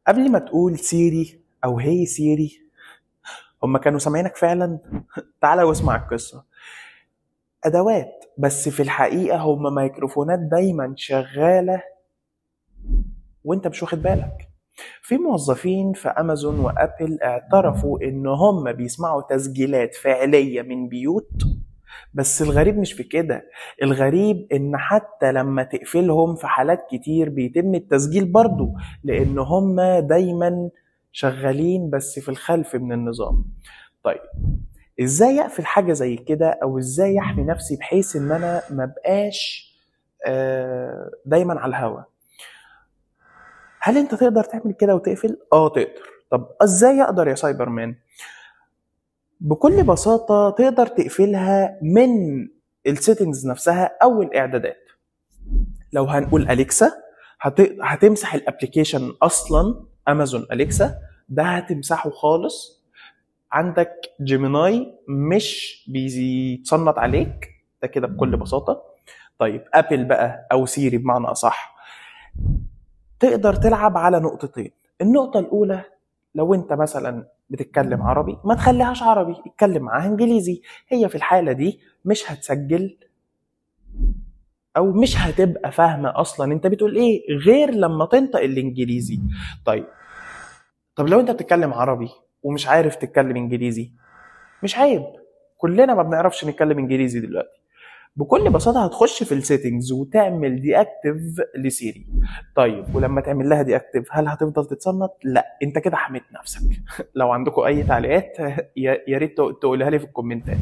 قبل ما تقول Siri او hey Siri، هم كانوا سامعينك فعلا؟ تعالى واسمع القصة. ادوات، بس في الحقيقة هم ميكروفونات دايما شغالة وانت مش واخد بالك. في موظفين في امازون وابل اعترفوا ان هم بيسمعوا تسجيلات فعلية من بيوت، بس الغريب مش في كده، الغريب ان حتى لما تقفلهم في حالات كتير بيتم التسجيل برضو، لان هم دايما شغالين بس في الخلف من النظام. طيب ازاي اقفل حاجة زي كده، او ازاي احمي نفسي بحيث ان انا ما بقاش دايما على الهوا؟ هل انت تقدر تعمل كده وتقفل؟ تقدر. طب ازاي اقدر يا سايبرمان؟ بكل بساطة تقدر تقفلها من ال settings نفسها او الاعدادات. لو هنقول Alexa، هتمسح ال application اصلا، Amazon Alexa ده هتمسحه خالص. عندك Gemini مش بيتصنت عليك، ده كده بكل بساطة. طيب Apple بقى او Siri بمعنى اصح، تقدر تلعب على نقطتين. النقطة الأولى، لو أنت مثلا بتتكلم عربي ما تخليهاش عربي، اتكلم معاها إنجليزي. هي في الحالة دي مش هتسجل أو مش هتبقى فاهمة أصلا أنت بتقول إيه غير لما تنطق الإنجليزي. طيب طب لو أنت بتتكلم عربي ومش عارف تتكلم إنجليزي، مش عيب، كلنا ما بنعرفش نتكلم إنجليزي دلوقتي. بكل بساطة هتخش في ال settings وتعمل deactive ل Siri. طيب ولما تعمل لها deactive هل هتفضل تتصنت؟ لا، انت كده حميت نفسك. لو عندكم اي تعليقات يا ريت تقولها لي في الكومنتات.